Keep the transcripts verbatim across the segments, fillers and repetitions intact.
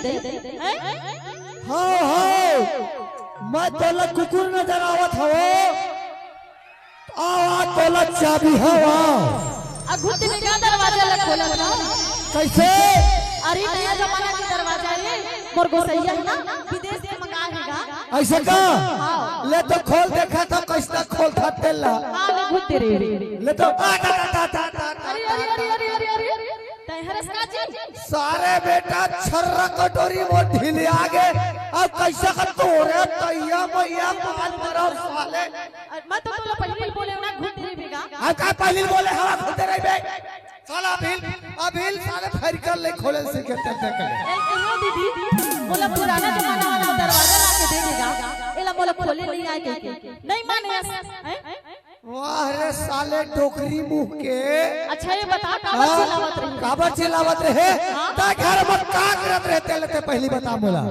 दे, हैं? हाँ, हाँ, मैं तोला कुकुर नजर आवत हवो। आवा तोला चाबी हवा। अघुत ने का दरवाजा ला खोला था? कैसे? अरे नया जमाना के दरवाजा रे, मोर गोसैया है ना, विदेश से मंगा है गा। ऐसे का? हाँ। ले तो खोल देखा था, कैसा खोल था तेला। हाँ, ले घुट दे रे। ले तो आ, ता, ता, ता, ता, ता, ता, अरे, अरे, ता, अरे, ता। अरे, अरे, अरे। तैं हरस का जी? सारे बेटा छर्रा कटोरी वो ढीले आगे। अब कैसा का तोरे तैया मैया पाल मरो साले। अरे, मैं तो तोला पहले ही बोले ना, घुट दे बेगा। अब का पहले ही बोले, हवा घुट दे रही बे। साला अभिल, अभिल साले फेर कर ले खोले से के तक तक ले। ए, सुनो दीदी, बोला पुराना जमाना वाला दरवाजा ला के दे देगा। एला बोला खोले नहीं आए के। नहीं माने अस-, हैं? वाह रे साले डोकरी मुंह के। अच्छा, ये बता, काबर हाँ, चिल्लावत रही? काबर चिल्लावत रहे? हाँ? तैं घर में का करत रहे, तेला तैं पहली बता मोला।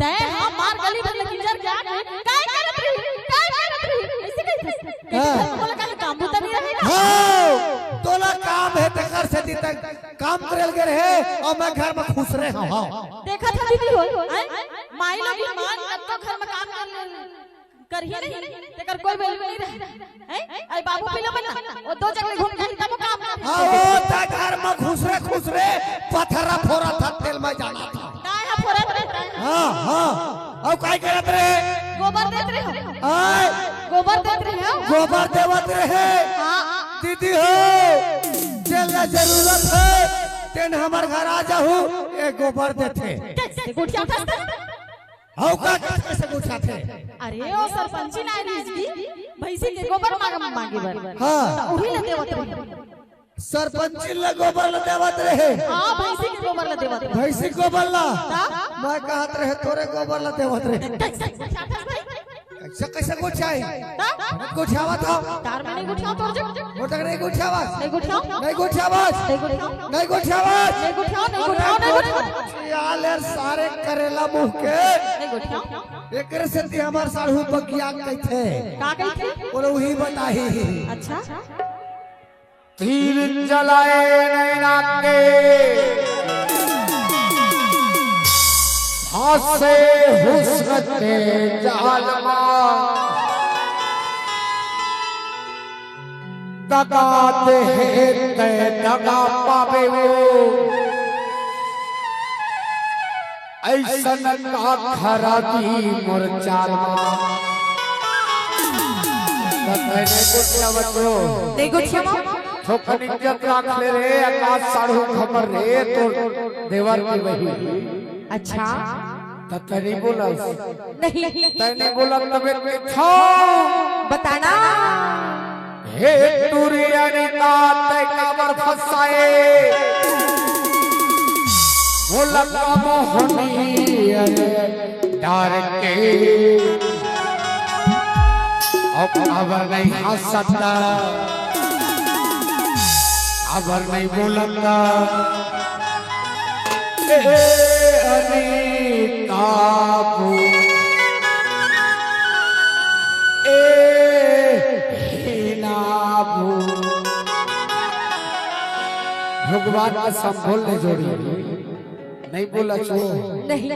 तैं हाँ मार गली भर ले किंजर क्या? काय करत रही? काय करत रही? ऐसे कही थी। हाँ। बोला, "काहे काम बूता नहीं रहेगा?" हाँ, तोला काम है, तेकर सेती तक काम करे लगे रहे और मैं घर में खुश रहे हूँ। हाँ। देखा था दीदी हो, हैं? माई लोग मान तब तो घर में काम कर ले। करही नहीं, तेकर कोई value नहीं रहे। हैं? आई बाबू पीलो बना, वो दो जगह घूम घूम तब काम ना हाँ, वो ता घर में घुस रे, घुस रे, पथरा फोरा था, तेल में जाना था। काय हा फोरा था? हाँ, हाँ। अब काय करत रहे? गोबर देत रहे हो। आय। गोबर देत रहे हो। गोबर देवत रहे। हाँ। दीदी हो, जेला जरूरत है, तेन हमर घर आ जाहू, ए गोबर देथे। कैसे गुठिया था? हव का कइसे गुठियाथे? अरे, ओ सरपंची ना रहिस कि भैंसी के गोबर मांग-, मांगे बर। हाँ। त उही ल देवत रहे। सरपंची ल गोबर ल देवत रहे। हाँ, भैंसी के गोबर ल देवत रहे। भैंसी गोबर ला? हाँ। मैं कहत रहे तोरे गोबर ल देवत रहे। कइसे गुठियाथे भाई? कइसे, कइसे गुठियाही? हाँ? गुठियावत हव। तार में नहीं गुठियाव तोर जो। मोटक नहीं गुठियावस। नहीं गुठियाव। नहीं गुठियावस। नहीं गुठियाव। नहीं गुठियावस। नहीं गुठियाव, नहीं गुठियाव, नहीं गुठियाव। यार, यार, सारे करेला मुंह के। नहीं गुठियाव। एकरे सेती हमर साढ़ू बगिया कहिथे। का कहिथे? बोले, उही बताही। अच्छा। तीर चलाए नैना के, फांसे हुस्न के जाल मा। दगा देहे तैं दगा पाबे वो, अइसन का खरा दी मोर चाल मा। त तैं नहीं गुठियावत हो। नहीं गुठियावत। थोकन इज्जत राख ले रे, अकास साढ़ू खबर रे, तोर देवर के बही। अच्छा। त तैं नहीं बोलस। नहीं। तैं नहीं बोलस तबे कुछ। बताना। हे टुरिया रे ता तैं काबर फंसाए? बोला का मोहनी अरे डार के। अब काबर नहीं हंसता, काबर नहीं बोलता। ए अनिता बू, ए हीना बू। भगवान का संभल ने जोड़ी। नहीं बोला छो। नहीं।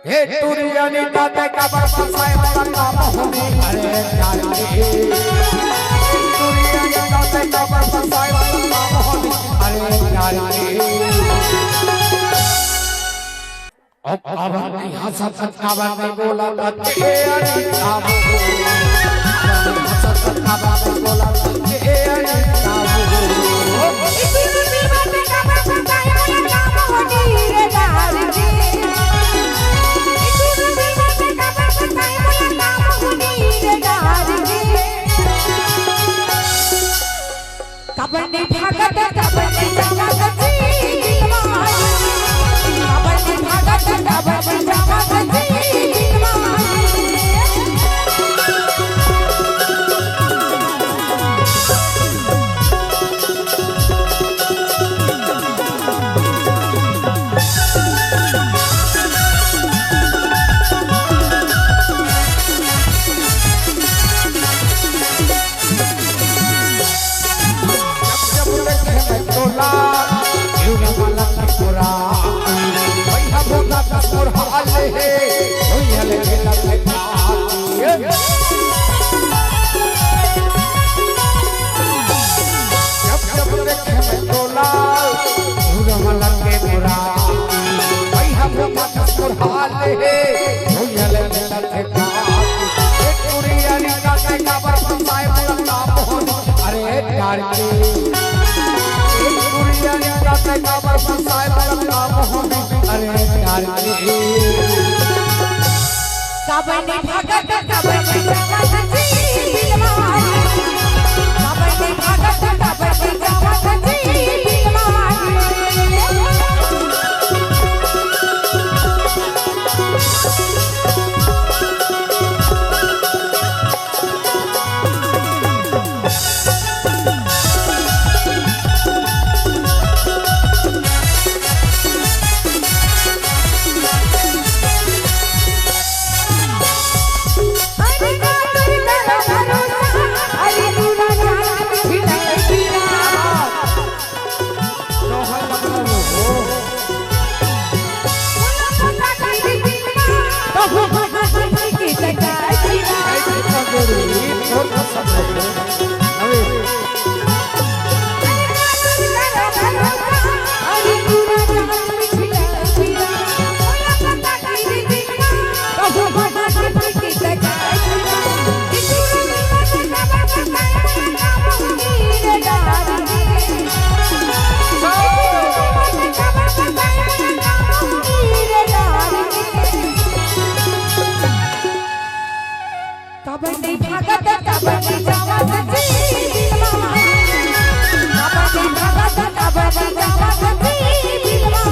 हे टुरिया नी ताते काबर फसाए वाला काम होने, अरे प्यार के। टुरिया नी ताते काबर फसाए वाला काम होने, अरे प्यार के। अब, अब नहीं हंसत काबर नहीं बोला करते, ए अरे काम हो। हंसत काबर नहीं बोला करते, ए अरे काम हो। जब जब देखे मैं तोला, झूलम लगे मुरारी। भाई हम मत सुरहाल हे, झूलम लगे मुरारी। एक कुड़िया निका के काबर फंसाए मुरंगा मोहन। अरे प्यार के, एक कुड़िया निका के काबर फंसाए मुरंगा मोहन। अरे प्यार के। काबर नहीं भागत, काबर नहीं जावत जी दिलवा। काबर नहीं भागत, काबर नहीं जावत जी दिलवा। काबर नहीं भागत, काबर नहीं जावत जी दिलवा। काबर नहीं भागत, काबर नहीं जावत जी दिलवा।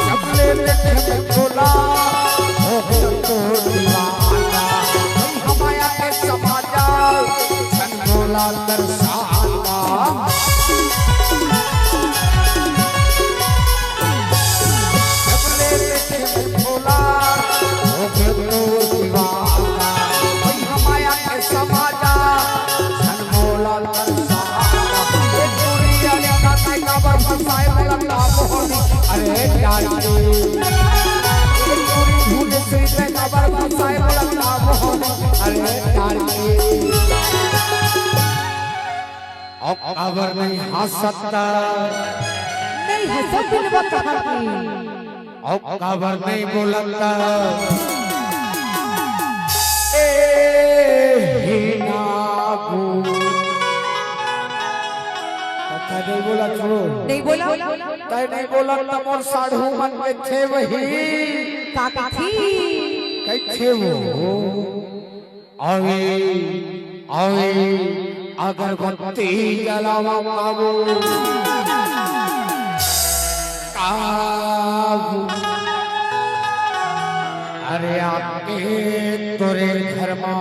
जब ले देखे मैं तोला, हो गयो तो दीवाना। हम आया के समाजा, सन बोला दर्शाना। जब ले देखे मैं तोला, हो गयो तो दीवाना। हम आया के समाजा, सन बोला दर्शाना। अरे प्यार के, अरे प्यार के। अब काबर नहीं हंसत? नहीं हंसत दिलवा कहाँ की। अब काबर नहीं बोलत? ए ही नागू। तै नहीं बोला छोड़ो। नहीं बोला। तै नहीं बोला त मोर साढ़ू मन के थे वही। का कथी? कइसे वो? अभी, अभी अगरबत्ती जलावा काबू। काबू। अरे आके तोरे घर मा।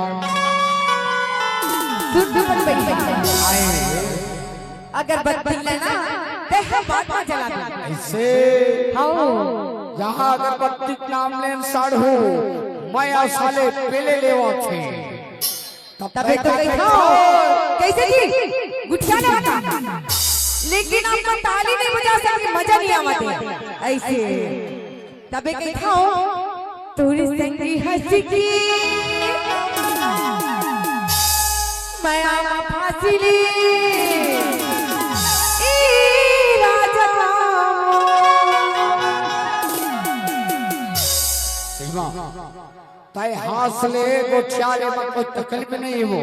सुन, सुन, सुन, सुन। आए। अगरबत्ती लेना, ते हम बात में जला दे। ऐसे? हाँ। जहाँ अगरबत्ती के नाम लेन साढ़ू, मैं आ साले पेले लेवा थे। तब तबे तो कही था। कैसे थी? गुटखा लेवा था। लेकिन आपका ताली नहीं बजा सके, मजा नहीं आवा थे। ऐसे। तबे कहिथंव, तोर संगी हंस के मया म फांसी ली, ए राजा राम। सीमा, तै हांस ले, गोठिया ले, म कोई तकलीफ नहीं हो,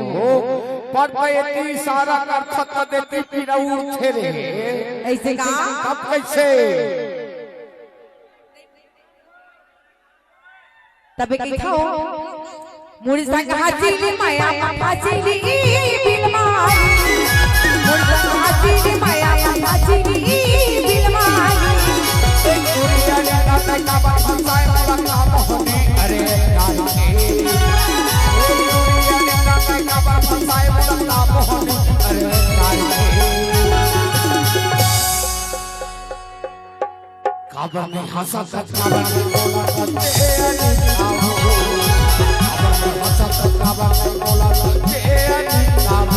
पर तै एती इशारा करथस त देती पीरा उठथे रे। ऐसे का? तब कैसे? तबे कहिथंव, मोर संग हांसी ली मया म फांसी ली बिलमारी। मोर संग हांसी ली मया म फांसी ली बिलमारी। अरे, अरे, अगर नहीं हंसत त काबर नहीं बोलत, ए अनिता हो। अगर नहीं हंसत त काबर नहीं बोलत, ए अनिता हो।